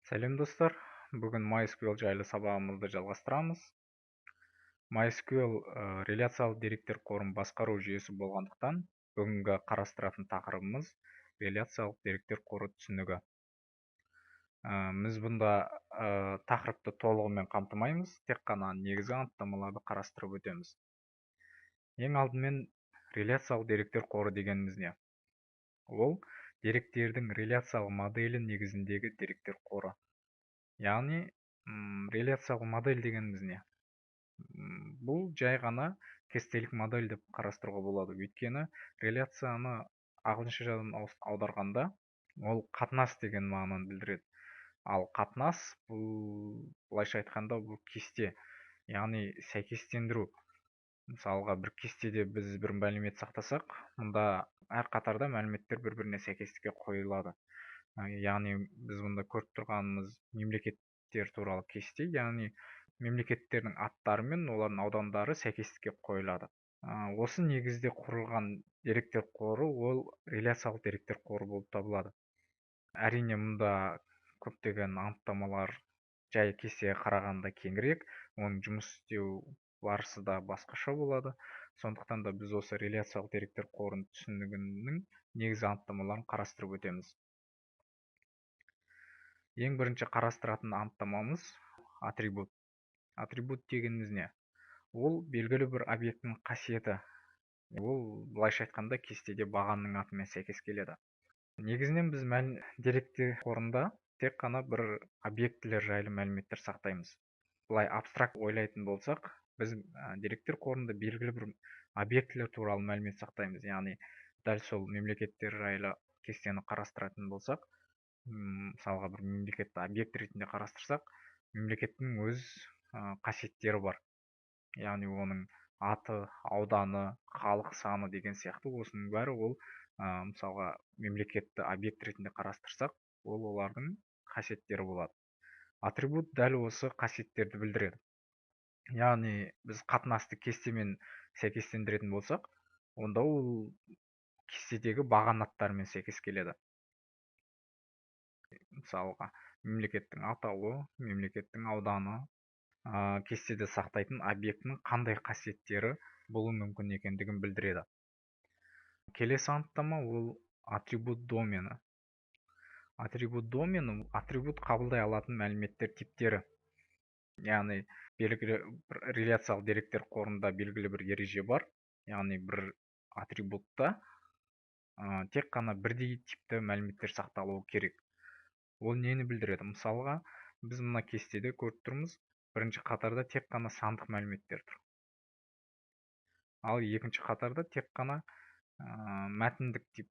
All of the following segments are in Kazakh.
Сәлем, достар! Бүгін MySQL жайлы сабағымызды жалғастырамыз. MySQL реляциялық деректер қорын басқару жүйесі болғандықтан, бүгінгі қарастыратын тақырыбымыз — реляциялық деректер қоры түсінігі. Біз бұнда тақырыпты толығымен қамтымаймыз, тек қана негізгі анықтамаларды қарастырып өтеміз. Ең алдымен, реляциялық деректер қоры дегеніміз не? Ол — деректердің реляциялық моделі негізіндегі деректер қоры. Яғни реляциялық модель дегеніміз не? Бұл жай ғана кестелік модель деп қарастыруға болады, өйткені реляцияны ағылшыншадан аударғанда ол қатынас деген мағынаны білдіреді. Ал қатынас — бұл, былайша айтқанда, бұл кесте, яғни сәйкестендіру. Мысалға, бір кестеде біз бір мәлімет сақтасақ, мұнда әр қатарда мәліметтер бір біріне сәйкестікке қойылады. Яғни біз бұнда көріп тұрғанымыз — мемлекеттер туралы кесте, яғни мемлекеттердің аттары мен олардың аудандары сәйкестікке қойылады. Осы негізде құрылған деректер қоры — ол реляциялық деректер қоры болып табылады. Әрине, мұнда көптеген анықтамалар жай кестеге қарағанда кеңірек, оның жұмыс істеу барысы да басқаша болады. Сондықтан да біз осы реляциялық деректер қорының түсінігінің негізгі анықтамаларын қарастырып өтеміз. Ең бірінші қарастыратын анықтамамыз — атрибут. Атрибут дегеніміз не? Ол — белгілі бір объектінің қасиеті. Ол, былайша айтқанда, кестеде бағанның атымен сәйкес келеді. Негізінен біз деректер қорында тек қана бір объектілер жайлы мәліметтер сақтаймыз. Былай абстракт ойлайтын болсақ, біз деректер қорында белгілі бір объектілер туралы мәлімет сақтаймыз. Яғни дәл сол мемлекеттер жайлы кестені қарастыратын болсақ, мысалға, бір мемлекетті объект ретінде қарастырсақ, мемлекеттің өз қасиеттері бар, яғни оның аты, ауданы, халық саны деген сияқты. Осының бәрі ол, мысалға, мемлекетті объект ретінде қарастырсақ, ол олардың қасиеттері болады. Атрибут дәл осы қасиеттерді білдіреді. Яғни біз қатынасты кестемен сәйкестендіретін болсақ, онда ол кестедегі баған аттарымен сәйкес келеді. Мысалға, мемлекеттің атауы, мемлекеттің ауданы, кестеде сақтайтын объектінің қандай қасиеттері болуы мүмкін екендігін білдіреді. Келесі анықтама — ол атрибут домені. Атрибут домені — атрибут қабылдай алатын мәліметтер типтері. Яғни белгілі бір реляциялық деректер қорында белгілі бір ереже бар, яғни бір атрибутта тек қана бірдей типті мәліметтер сақталуы керек. Ол нені білдіреді? Мысалға, біз мына кестеде көріп тұрмыз: бірінші қатарда тек қана сандық мәліметтер тұр, ал екінші қатарда тек қана мәтіндік тип,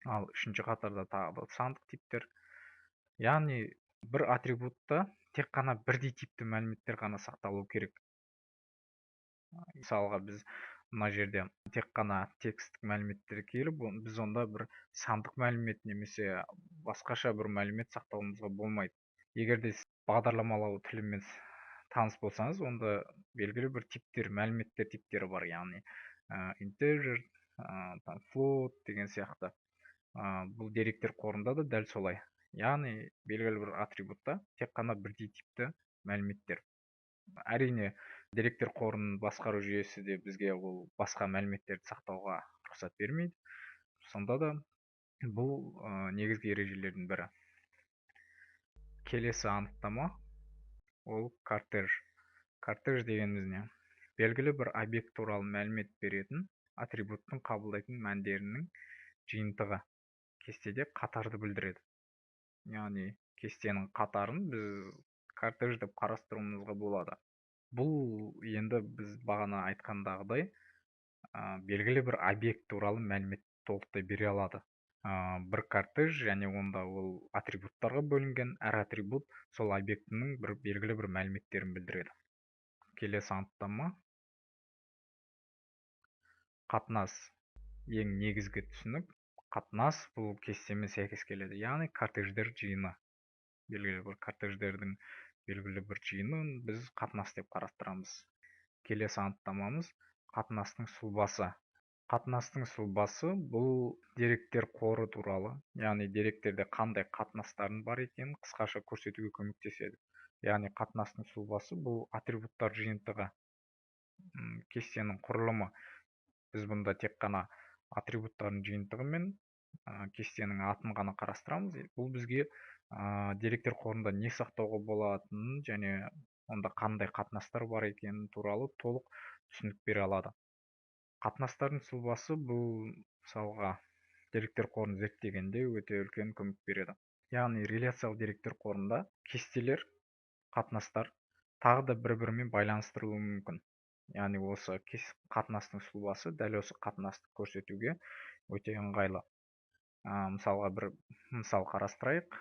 ал үшінші қатарда тағы да сандық типтер. Яғни бір атрибутта тек қана бірдей типті мәліметтер ғана сақталуы керек. Мысалға, біз мына жерде тек қана тексттік мәліметтер келіп, біз онда бір сандық мәлімет немесе басқаша бір мәлімет сақтауымызға болмайды. Егер де бағдарламалау тілімен таныс болсаңыз, онда белгілі бір типтер, мәліметтер типтері бар, яғни integer, там, float деген сияқты. Бұл деректер қорында да дәл солай, яғни белгілі бір атрибутта тек қана бірдей типті мәліметтер. Әрине, деректер қорын басқару жүйесі де бізге ол басқа мәліметтерді сақтауға рұқсат бермейді. Сонда да бұл негізгі ережелердің бірі. Келесі анықтама — ол кортеж. Кортеж дегеніміз не? Белгілі бір объект туралы мәлімет беретін атрибуттың қабылдайтын мәндерінің жиынтығы. Кестеде қатарды білдіреді. Яғни кестенің қатарын біз кортеж деп қарастыруымызға болады. Бұл енді біз бағана айтқандағыдай, белгілі бір объект туралы мәлімет толықтай бере алады. Бір кортеж және онда ол атрибуттарға бөлінген, әр атрибут сол объектінің бір белгілі бір мәліметтерін білдіреді. Келесі анықтама — қатынас. Ең негізгі түсінік — қатынас. Бұл кестемен сәйкес келеді, яғни кортеждер жиыны. Белгілі бір кортеждердің белгілі бір жиынын біз қатынас деп қарастырамыз. Келесі анықтамамыз — қатынастың сұлбасы. Қатынастың сұлбасы бұл деректер қоры туралы, яғни деректерде қандай қатынастардың бар екенін қысқаша көрсетуге көмектеседі. Яғни қатынастың сұлбасы бұл атрибуттар жиынтығы, кестенің құрылымы. Біз бұнда тек қана атрибуттардың жиынтығы мен кестенің атын ғана қарастырамыз. Бұл бізге деректер қорында не сақтауға болатынын және онда қандай қатынастар бар екені туралы толық түсінік бере алады. Қатынастардың сұлбасы бұл мысалға деректер қорын зерттегенде өте үлкен көмек береді. Яғни реляциялық деректер қорында кестелер, қатынастар тағы да бір-бірімен байланыстырылуы мүмкін. Яғни осы қатынастың сұлбасы дәл осы қатынасты көрсетуге өте ыңғайлы. Мысалға бір мысал қарастырайық.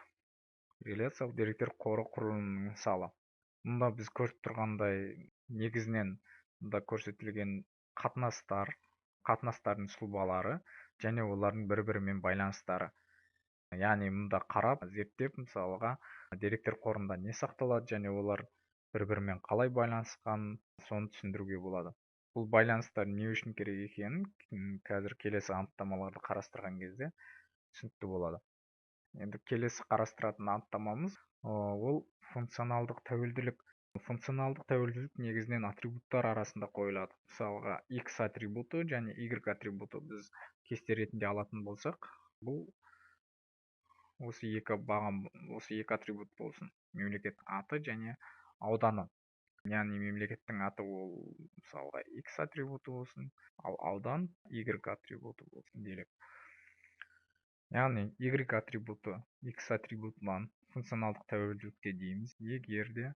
Реляциялық деректер қоры құрылымының мысалы. Мұнда біз көріп тұрғандай негізінен мұнда көрсетілген қатынастар, қатынастардың сұлбалары және олардың бір-бірімен байланыстары. Яғни мұнда қарап, зерттеп, мысалға деректер қорында не сақталады және олар бір-бірімен қалай байланысқан, соны түсіндіруге болады. Бұл байланыстар не үшін керек екенін қазір келесі анықтамаларды қарастырған кезде түсінікті болады. Енді келесі қарастыратын анықтамамыз ол функционалдық тәуелділік. Функционалдық тәуелділік негізінен атрибуттар арасында қойылады. Мысалға X атрибуты және Y атрибуты біз кесте ретінде алатын болсақ, бұл осы екі бағам, осы екі атрибут болсын. Мемлекет аты және ауданы. Яғни мемлекеттің аты ол мысалға X атрибуты болсын, ал аудан Y атрибуты болсын делік. Яғни Y атрибуты X атрибутынан функционалдық тәуелділікте дейміз. Егер де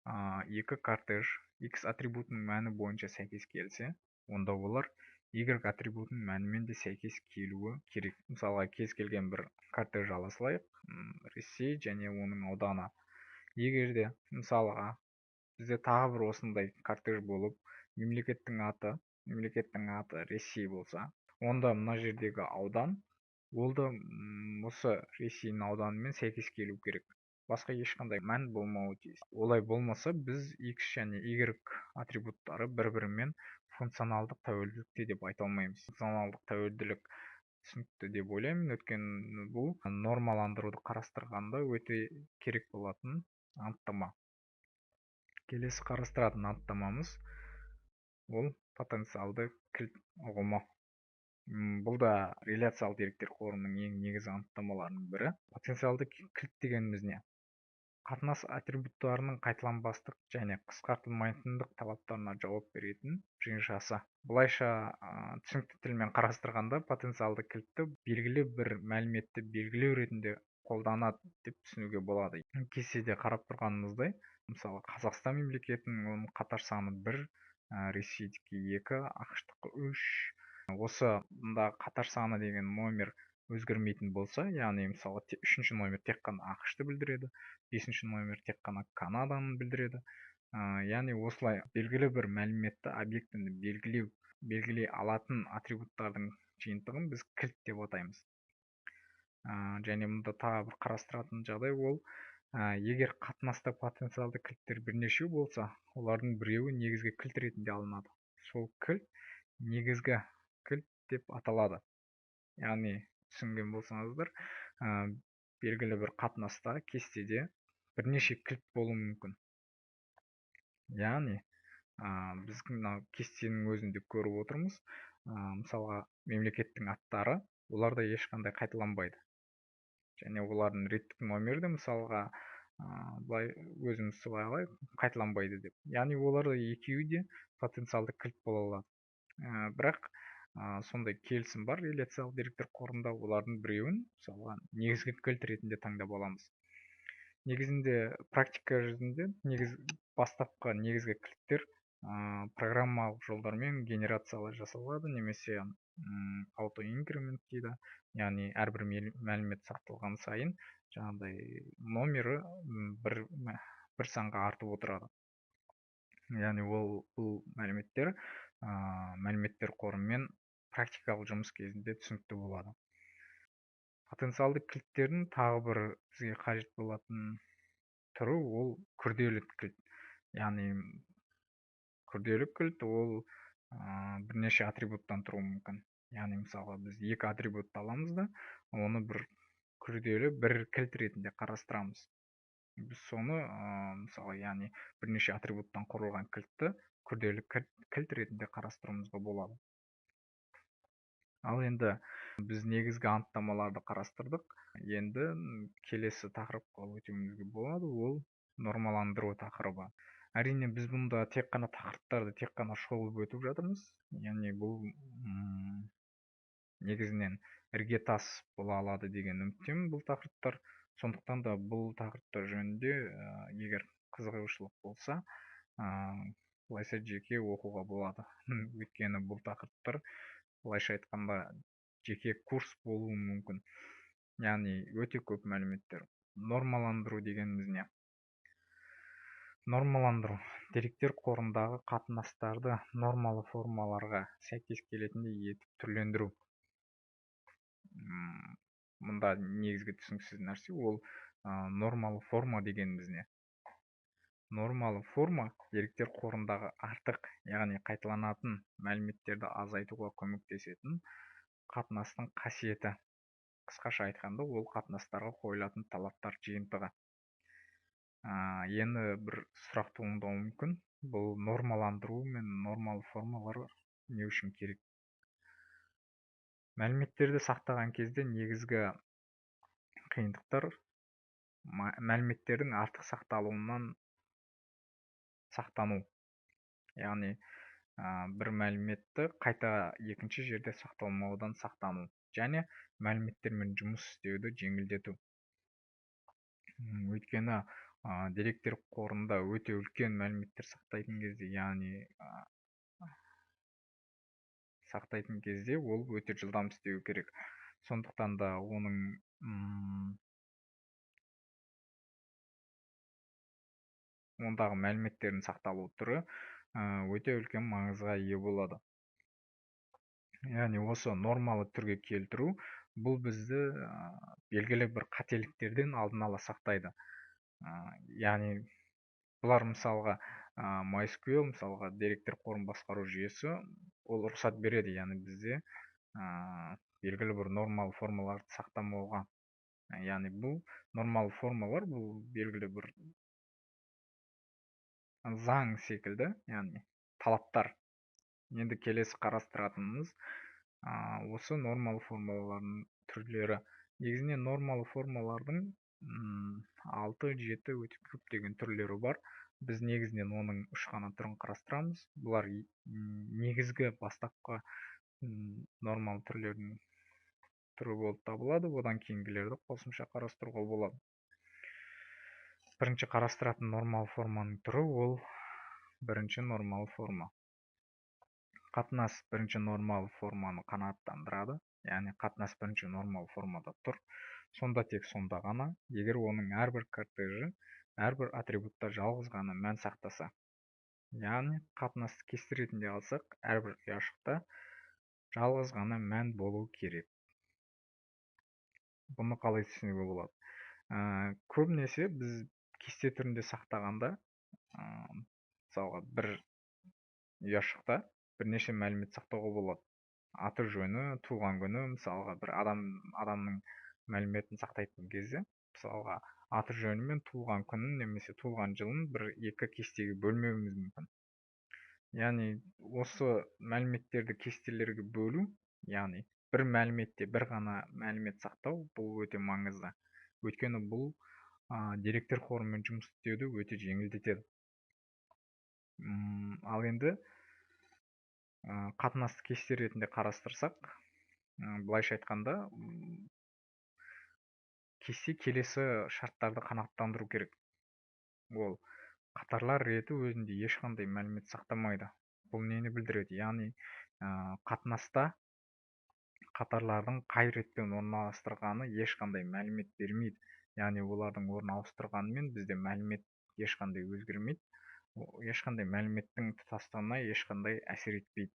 екі кортеж X атрибутының мәні бойынша сәйкес келсе, онда олар Y атрибутының мәнімен де сәйкес келуі керек. Мысалға кез келген бір кортеж ала салайық, Ресей және оның ауданы. Егер де мысалға бізде тағы бір осындай кортеж болып, мемлекеттің аты Ресей болса, онда мына жердегі аудан ол да осы Ресейдің ауданымен сәйкес келу керек. Басқа ешқандай мән болмауы тиіс. Олай болмаса, біз X және Y атрибуттары бір-бірімен функционалдық тәуелділікте деп айта алмаймыз. Функционалдық тәуелділік түсінікті деп ойлаймын, өйткені бұл нормаландыруды қарастырғанда өте керек болатын анықтама. Келесі қарастыратын анықтамамыз ол потенциалды кілт ұғымы. Бұл да реляциялық деректер қорының ең негізгі анықтамаларының бірі. Потенциалды кілт дегеніміз не? Қатынас атрибуттарының қайталанбастық және қысқартылмайтындық талаптарына жауап беретін жиыншасы. Былайша, түсінікті тілмен қарастырғанда потенциалды кілтті белгілі бір мәліметті белгілеу ретінде қолданады деп түсінуге болады. Кестеде қарап тұрғанымыздай, мысалы Қазақстан мемлекетінің оның қатар саны 1, Ресейдікі 2, АҚШ-тікі 3. Осы мында қатар саны деген номер өзгермейтін болса, яғни мысалы үшінші номер тек қана АҚШ-ты білдіреді, бесінші номер тек қана Канаданы білдіреді. Яғни осылай белгілі бір мәліметті, объектіні белгілей алатын атрибуттардың жиынтығын біз кілт деп атаймыз. Және мұнда тағы бір қарастыратын жағдай ол, егер қатынаста потенциалды кілттер бірнешеу болса, олардың біреуі негізгі кілт ретінде алынады. Сол кілт негізгі кілт деп аталады. Яғни түсінген болсаңыздар, белгілі бір қатынаста, кестеде бірнеше кілт болуы мүмкін. Яғни, біз мынау кестенің өзінде көріп отырмыз, мысалға мемлекеттің аттары, оларда ешқандай қайталанбайды. Және олардың реттік номері де мысалға, былай өзіміз солай алайық, қайталанбайды деп. Яғни оларда екеуі де потенциалды кілт бола алады. Бірақ, сондай келісім бар реляциялық деректер қорында, олардың біреуін мысалға негізгі кілт ретінде таңдап аламыз. Негізінде практика жүзінде бастапқы негізгі кілттер, программалық жолдармен генерациялар жасалады, немесе, аутоинкремент дейді, яғни әрбір мәлімет сақталған сайын жаңағыдай номері, бір санға артып отырады. Яғни бұл мәліметтер қорымен практикалық жұмыс кезінде түсінікті болады. Потенциалды кілттердің тағы бір бізге қажет болатын түрі ол күрделі кілт. Яғни күрделі кілт ол, бірнеше атрибуттан тұруы мүмкін. Яғни, мысалға, біз екі атрибутты аламыз да, оны бір күрделі бір кілт ретінде қарастырамыз. Біз соны, мысалы, яғни бірнеше атрибуттан құрылған кілтті күрделі кілт ретінде қарастыруымызға болады. Ал енді біз негізгі анықтамаларды қарастырдық. Енді келесі тақырыпқа өтуімізге болады, ол нормаландыру тақырыбы. Әрине, біз бұнда тек қана тақырыптарды тек қана шолып өтіп жатырмыз. Яғни бұл негізінен іргетас бола алады деген үміттемін бұл тақырыптар. Сондықтан да бұл тақырыптар жөнінде, егер қызығушылық болса, былайша жеке оқуға болады. Өйткені бұл тақырыптар, былайша айтқанда, жеке курс болуы мүмкін. Яғни өте көп мәліметтер. Нормаландыру дегеніміз не? Нормаландыру — деректер қорындағы қатынастарды нормалы формаларға сәйкес келетіндей етіп түрлендіру. Мұнда негізгі түсініксіз нәрсе ол, нормалы форма дегеніміз не? Нормалы форма — деректер қорындағы артық, яғни қайталанатын мәліметтерді азайтуға көмектесетін қатынастың қасиеті. Қысқаша айтқанда, ол қатынастарға қойылатын талаптар жиынтығы. Енді бір сұрақ туындауы мүмкін. Бұл нормаландыру мен нормалы формалар не үшін керек? Мәліметтерді сақтаған кезде негізгі қиындықтар мәліметтердің артық сақталуынан сақтану. Яғни, бір мәліметті қайта екінші жерде сақталмаудан сақтану және мәліметтермен жұмыс істеуді жеңілдету. Өйткені, деректер қорында өте үлкен мәліметтер сақтайтын кезде, яғни, сақтайтын кезде ол өте жылдам істеу керек. Сондықтан да ондағы мәліметтердің сақталу түрі, өте үлкен маңызға ие болады. Яғни осы нормалы түрге келтіру бұл бізді, белгілі бір қателіктерден алдын ала сақтайды. Яғни бұлар мысалға, MySQL, мысалға, деректер қорын басқару жүйесі, ол рұқсат береді, яғни бізде, белгілі бір нормалы формаларды сақтамауға. Яғни бұл нормалы формалар бұл белгілі бір заң секілді, яғни талаптар. Енді келесі қарастыратынымыз, осы нормалы формалардың түрлері. Негізінен нормалы формалардың, 6-7 өте көптеген түрлері бар. Біз негізінен оның үш ғана түрін қарастырамыз. Бұлар негізгі бастапқы, нормалы түрлердің түрі болып табылады. Одан кейінгілерді қосымша қарастыруға болады. Бірінші қарастыратын нормалы форманың түрі ол бірінші нормалы форма. Қатынас бірінші нормалы форманы қанағаттандырады, яғни қатынас бірінші нормалы формада тұр. Сонда тек сонда ғана, егер оның әрбір кортежі, әрбір атрибутта жалғыз ғана мән сақтаса. Яғни қатынасты кесте ретінде алсақ, әрбір ұяшықта жалғыз ғана мән болу керек. Бұны қалай түсінуге болады? Көбінесе біз кесте түрінде сақтағанда, мысалға бір ұяшықта бірнеше мәлімет сақтауға болады. Аты жөні, туған күні, мысалға бір адамның мәліметін сақтайтын кезде, мысалға аты жөні мен туған күнін немесе туған жылын бір екі кестеге бөлмеуіміз мүмкін. Яғни осы мәліметтерді кестелерге бөлу, яғни бір мәліметте бір ғана мәлімет сақтау, бұл өте маңызды. Өйткені бұл, деректер қорымен жұмыс істеуді өте жеңілдетеді. Ал енді, қатынасты кесте ретінде қарастырсақ, былайша айтқанда, кесте келесі шарттарды қанағаттандыру керек. Ол қатарлар реті өзінде ешқандай мәлімет сақтамайды. Бұл нені білдіреді? Яғни, қатынаста қатарлардың қай ретпен орналастырғаны ешқандай мәлімет бермейді. Яғни олардың орын ауыстырғанымен бізде мәлімет ешқандай өзгермейді, ешқандай мәліметтің тұтастығына ешқандай әсер етпейді.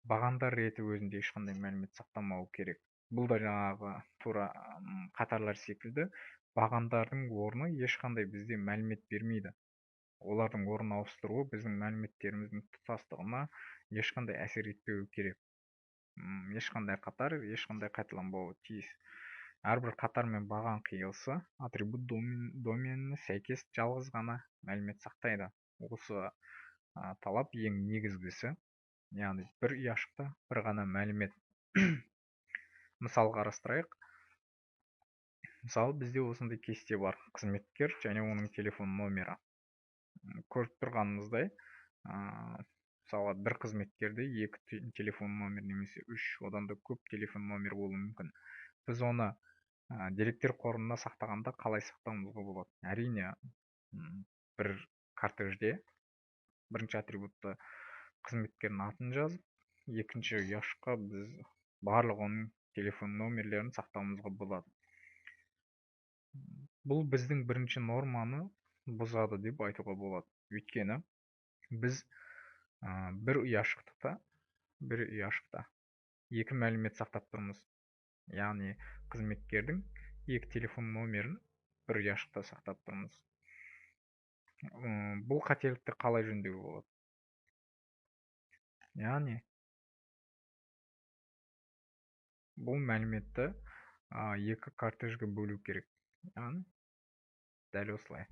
Бағандар реті өзінде ешқандай мәлімет сақтамауы керек. Бұл да жаңағы тура, қатарлар секілді бағандардың орны ешқандай бізде мәлімет бермейді. Олардың орын ауыстыруы біздің мәліметтеріміздің тұтастығына ешқандай әсер етпеуі керек. Ешқандай қатар, ешқандай қайталанбауы тиіс. Әрбір қатар мен баған қиылысы атрибут доменіне сәйкес жалғыз ғана мәлімет сақтайды. Осы талап ең негізгісі, яғни бір ұяшықта бір ғана мәлімет. Мысал қарастырайық. Мысалы, бізде осындай кесте бар. Қызметкер және оның телефон номері. Көріп тұрғанымыздай, мысалға, бір қызметкерде екі телефон номер немесе үш, одан да көп телефон номері болуы мүмкін. Біз оны деректер қорында сақтағанда қалай сақтауымызға болады? Әрине, бір кортежде бірінші атрибутты қызметкердің атын жазып, екінші ұяшыққа біз барлық оның телефон номерлерін сақтауымызға болады. Бұл біздің бірінші норманы бұзады деп айтуға болады. Өйткені біз бір ұяшықта екі мәлімет сақтап тұрмыз. Яғни қызметкердің екі телефон номерін бір ұяшықта сақтап тұрмыз. Бұл қателікті қалай жөндеуге болады? Яғни бұл мәліметті екі кортежге бөлу керек. Яғни дәл осылай.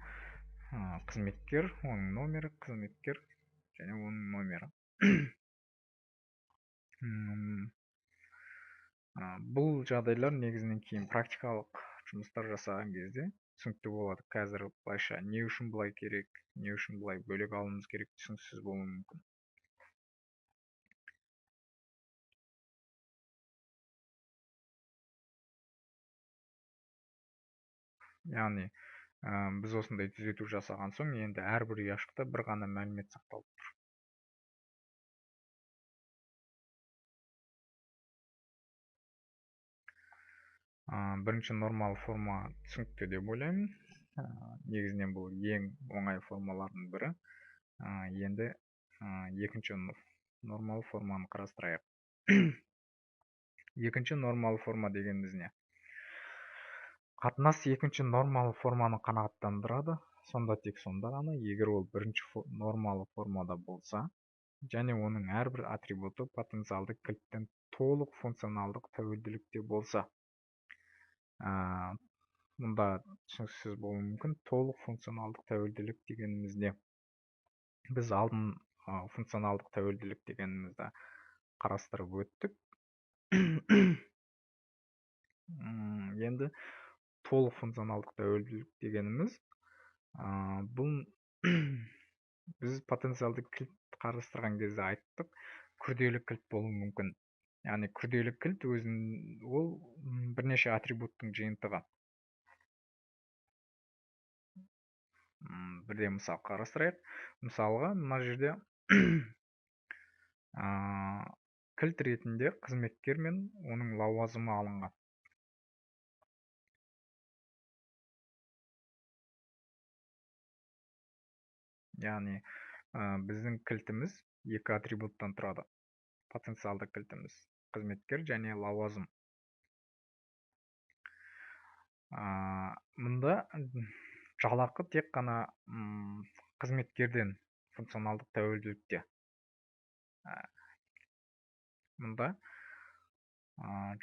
Қызметкер, оның номері, қызметкер және оның номері. Бұл жағдайлар негізінен кейін практикалық жұмыстар жасаған кезде түсінікті болады. Қазір былайша не үшін былай керек, не үшін былай бөлек алуымыз керек түсініксіз болуы мүмкін. Яғни, біз осындай түзету жасаған соң енді әрбір ұяшықта бір ғана мәлімет сақталып тұр. Бірінші нормалы форма түсінікті деп ойлаймын. Негізінен бұл ең оңай формалардың бірі. Енді, екінші нормалы форманы қарастырайық. Екінші нормалы форма дегеніміз не? Қатынас екінші нормалы форманы қанағаттандырады, сонда тек сонда ғана, егер ол бірінші нормалы формада болса, және оның әрбір атрибуты потенциалды кілттен толық функционалдық тәуелділікте болса. Мұнда түсініксіз болуы мүмкін, толық функционалдық тәуелділік дегеніміз не? Біз алдын, функционалдық тәуелділік дегенімізді қарастырып өттік. Енді толық функционалдық тәуелділік дегеніміз, бұл біз потенциалды кілт қарастырған кезде айттық, күрделі кілт болуы мүмкін. Яғни күрделі кілт өзін, ол бірнеше атрибуттың жиынтығы. Бірде мысал қарастырайық. Мысалға, мына жерде, кілт ретінде қызметкер мен оның лауазымы алынған. Яғни, біздің кілтіміз екі атрибуттан тұрады. Потенциалды кілтіміз қызметкер және лауазым. Мұнда жалақы тек қана, қызметкерден функционалдық тәуелділікте. Мұнда,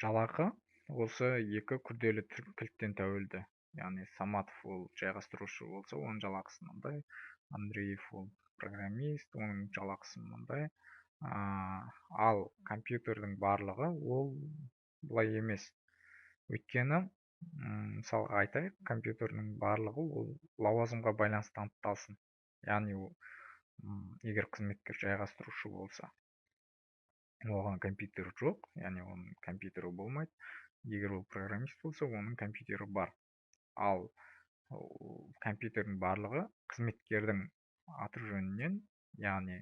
жалақы осы екі күрделі кілттен тәуелді. Яғни Саматов ол жайғастырушы болса, оның жалақысы мынандай, Андреев ол программист, оның жалақысы мынандай. Ал компьютердің барлығы ол былай емес. Өйткені, мысалға айтайық, компьютердің барлығы ол лауазымға байланысты анықталсын. Яғни ол, егер қызметкер жайғастырушы болса, оған компьютер жоқ, яғни оның компьютері болмайды. Егер ол программист болса, оның компьютері бар. Ал компьютердің барлығы қызметкердің аты жөнінен, яғни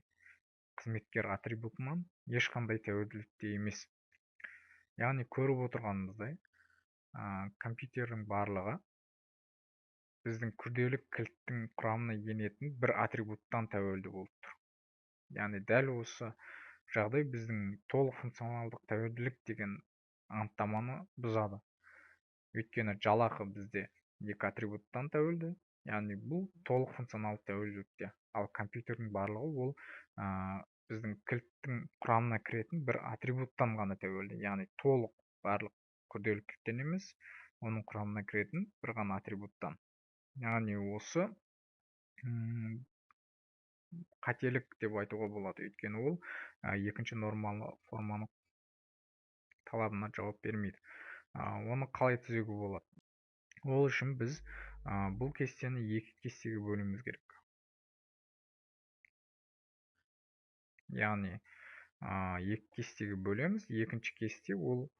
қызметкер атрибутынан ешқандай тәуелділікте емес. Яғни көріп отырғанымыздай, компьютердің барлығы біздің күрделі кілттің құрамына енетін бір атрибуттан тәуелді болып тұр. Яғни дәл осы жағдай біздің толық функционалдық тәуелділік деген анықтаманы бұзады. Өйткені жалақы бізде екі атрибуттан тәуелді, яғни бұл толық функционалдық тәуелділікте. Ал компьютердің барлығы ол, Біздің кілттің құрамына кіретін бір атрибуттан ғана тәуелді, яғни толық барлық күрделі кілттен емес, оның құрамына кіретін бір ғана атрибуттан. Яғни осы қателік деп айтуға болады, өйткені ол екінші нормалы форманың талабына жауап бермейді. Оны қалай түзеуге болады? Ол үшін біз бұл кестені екі кестеге бөлуіміз керек. Яғни екі кестеге бөлеміз. Екінші кесте ол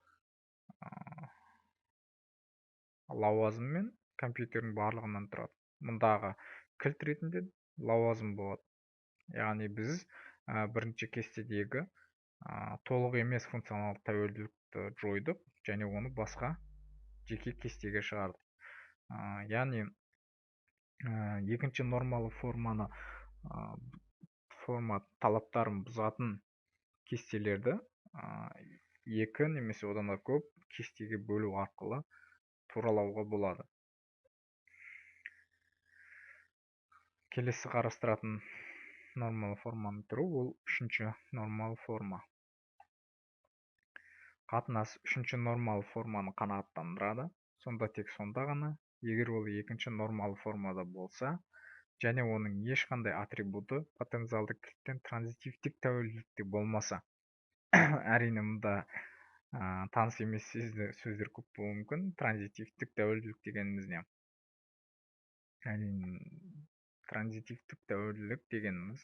лауазым мен компьютердің барлығынан тұрады. Мұндағы кілт ретінде лауазым болады. Яғни біз бірінші кестедегі толық емес функционалдық тәуелділікті жойдық және оны басқа жеке кестеге шығардық. Яғни екінші нормалы форманы, форма талаптарын бұзатын кестелерді екі немесе одан да көп кестеге бөлу арқылы туралауға болады. Келесі қарастыратын нормалы форманың түрі ол үшінші нормалы форма. Қатынас үшінші нормалы форманы қанағаттандырады, сонда тек сонда ғана, егер ол екінші нормалы формада болса, және оның ешқандай атрибуты потенциалды кілттен транзитивтік тәуелділікте болмаса. Әрине, мұнда таныс емес сөздер көп болуы мүмкін. Транзитивтік тәуелділік дегеніміз не? Әрине, транзитивтік тәуелділік дегеніміз,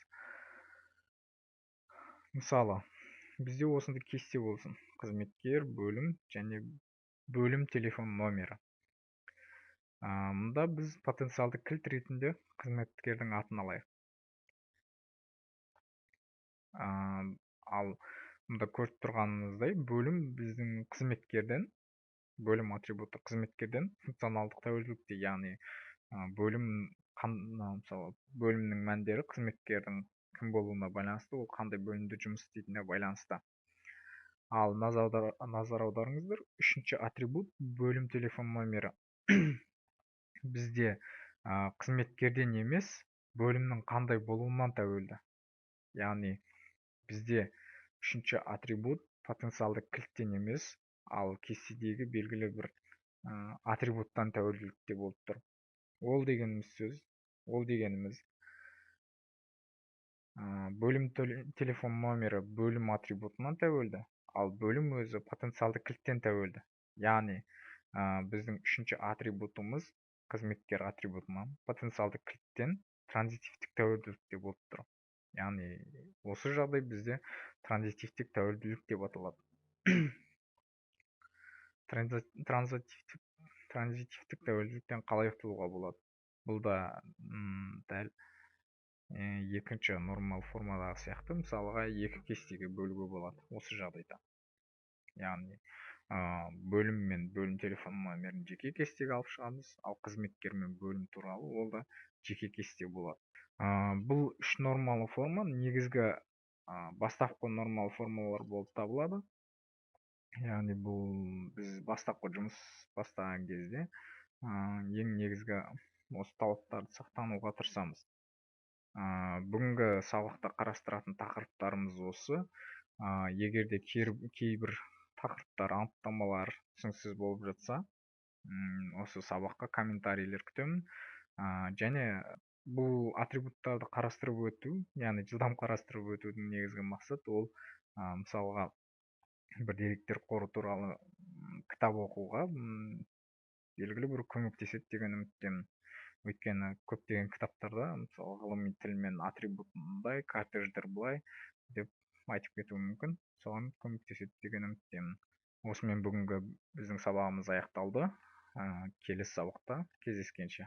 мысалы, бізде осындай кесте болсын. Қызметкер, бөлім және бөлім телефон номері. Мұнда біз потенциалды кілт ретінде қызметкердің атын алайық. Ал мұнда көріп тұрғанымыздай, бөлім біздің қызметкерден, бөлім атрибуты қызметкерден функционалдық тәуелділікте, яғни, бөлім мысалы, бөлімнің мәндері қызметкердің кім болуына байланысты, ол қандай бөлімде жұмыс істейтініне байланысты. Ал назар аударыңыздар, үшінші атрибут бөлім телефон номері. Бізде, қызметкерден емес, бөлімнің қандай болуынан тәуелді. Яғни бізде үшінші атрибут потенциалды кілттен емес, ал кестедегі белгілі бір, атрибуттан тәуелділікте болып тұр. Ол дегеніміз сөз, ол дегеніміз, бөлім телефон номері бөлім атрибутынан тәуелді, ал бөлім өзі потенциалды кілттен тәуелді. Яғни, біздің үшінші атрибутымыз қызметкер атрибутынан потенциалды кілттен транзитивтік тәуелділікте болып тұр. Яғни осы жағдай бізде транзитивтік тәуелділік деп аталады. Транзитивтік тәуелділіктен қалай құтылуға болады? Бұл да, дәл, екінші нормал формадағы сияқты, мысалға екі кестеге бөлуге болады осы жағдайда. Яғни, бөлім мен бөлім телефон номерін жеке кестеге алып шығамыз, ал қызметкер мен бөлім туралы ол да жеке кесте болады. Бұл үш нормалы форма негізгі, бастапқы нормалы формалар болып табылады. Яғни бұл біз бастапқы жұмыс бастаған кезде, ең негізгі осы талаптарды сақтануға тырысамыз. Бүгінгі сабақта қарастыратын тақырыптарымыз осы. Егер де кейбір тақырыптар, анықтамалар түсініксіз болып жатса, осы сабаққа комментарийлер күтемін. Және бұл атрибуттарды қарастырып өту, яғни жылдам қарастырып өтудің негізгі мақсаты ол, мысалға бір деректер қоры туралы, кітап оқуға, белгілі бір көмектеседі деген үміттемін. Өйткені көптеген кітаптарда, мысалы, ғылыми тілмен атрибут мындай, кортеждер былай деп айтып кетуі мүмкін. Соған көмектеседі деген үміттемін. Осымен бүгінгі біздің сабағымыз аяқталды. Келесі сабақта кездескенше.